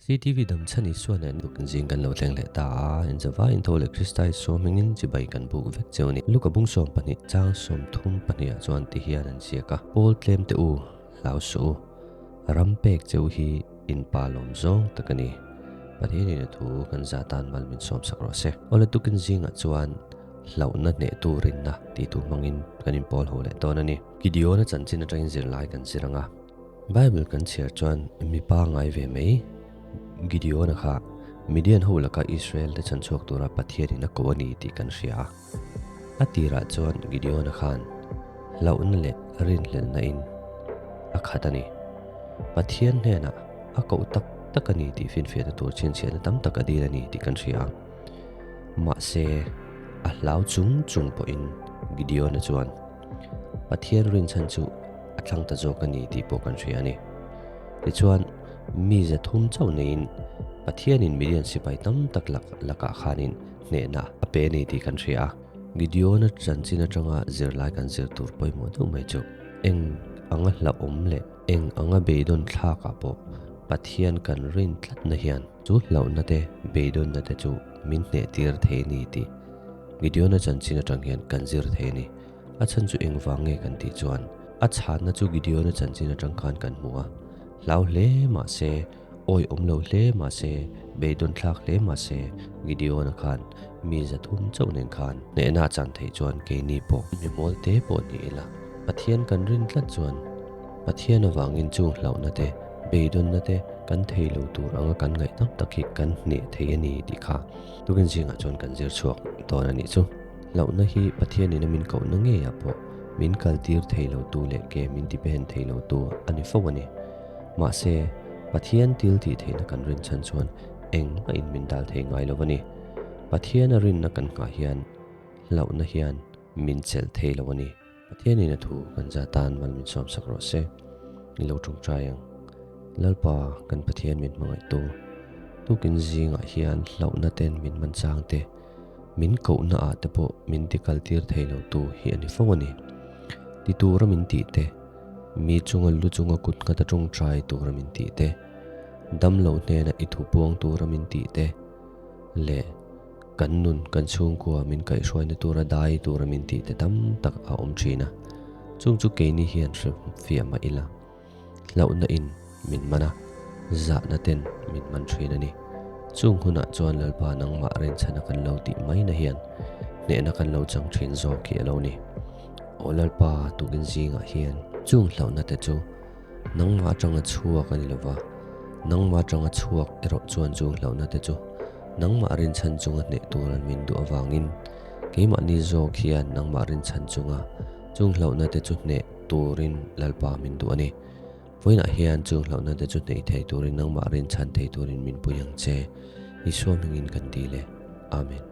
CTV Damchhan Isua nen tukin zing kan lo thleng leh ta a, inzava intho leh Krista Isua hmingin chibai kan buk vek cheu a ni. Luka bung 12 chang 32 ah chuan ti hian an ziak a, Pawl tlem te u, hlau suh u, ram pek cheu hi in pa lawm zawng tak a ni. Pathianin a thu kan za tan mal min sawmsak rawh se. Awle tukin zingah chuan hlauhna hnehtu rinna tih tur hmangin kan inpawl ho leh dawn a ni. Gideon-a chanchin atangin zirlai kan zir ang a. Bible kan chhiar chuan mi pangai ve mai Gideon-a kha Midian ho laka Israel te chhanchhuak tura Pathianin a ko a ni tih kan hria a. A tirah chuan Gideon-a khan hlauhna leh rinhlelhna in a khat a ni. Pathian hnenah a koh tak tak a ni tih finfiahna tur chhinchhiahna tam tak a dil a ni tih kan hria a. Mahse, a hlau chung chung pawhin Gideon-a chuan Pathian rinchhan chu a thlang ta zawk a ni tih pawh kan hria a ni. Tichuan, mi 300 chauh neiin Pathianin Midian sipai tam tak lak lakah khanin hnehna a pe a ni tih kan hria a. Gideon-a chanchin atanga zirlai kan zir tur pawimawh deuh mai chu eng anga hlauhawm leh eng anga beidawn thlakah pawh Pathian kan rin tlatna hian chu hlauhna te beidawnna te chu min hneh tir thei a ni tih Gideon-a chanchin atang hian kan zir thei a ni. A chhan chu engvang nge kan tih chuan a chhanna chu Gideon-a chanchin atang khan kan hmu a. Hlau hle mah se, awi awm lo hle mah se, beidawn thlak hle mah se, Gideon-a khan mi 300 chauh nen khan hnehna a chan theih chuan keini pawh mi mawl te pawh ni ila Pathian kan rin tlat chuan Pathian avangin chung hlauhna te, beidawnna te kan thei lo tur anga kan ngaih tam tak hi kan hneh thei a ni tih kha tukin zingah chuan kan zir chhuak dawn a nih chu. Hlauhna hi Pathianin a min kohna ngeiah pawh min kaltir thei lo tu leh ke min ti pen thei lo tu a ni fo a ni. Mahse, Pathian thil tih theihna kan rin chhan chuan engmah in min dal thei ngai lo a ni. Pathian a rinna kan nghah hian hlauhna hian min chelh thei lo a ni. Pathianin a thu kan za tan mal min sawmsak rawh se. I lo tawngtai ang. Lalpa kan Pathian min hmangaihtu, tukin zingah hian hlauhna ten min man chang te, min kohna ah te pawh min ti kal tir thei lo tu hi a ni fo a ni. Ti tura min tih te, mi chunga lu chunga kut nghat a tawngtai tura min tih te, damlo hnena i thu puang tura min tih te leh kan nun kan chhungkua min kaihhruaina tura dai tura min tih te tam tak a awm thin a. Chung chu keini hian hre fiah mah ila. Hlauhna in min man a, zahna ten min man thin a ni. Chung hunah chuan Lalpa nangmah rinchhana kan lo tih maina hian hnehna kan lo chang thin zawk hi a lo ni. Aw Lalpa, tukin zingah hian chung hlauhna te chu nangmah atanga chhuak a ni lova, nangmah atanga chhuak erawh chuan chung hlauhna te chu nangmah rinchhan chunga hneh turan min duh avangin keimahni zawk hian nangmah rinchhan chunga chung hlauhna te chu hneh turin Lalpa min duh a ni. Vawiinah hian chung hlauhna te chu hneih thei turin nangmah rinchhan thei turin min pui ang che. Isua hmingin kan dil e. Amen.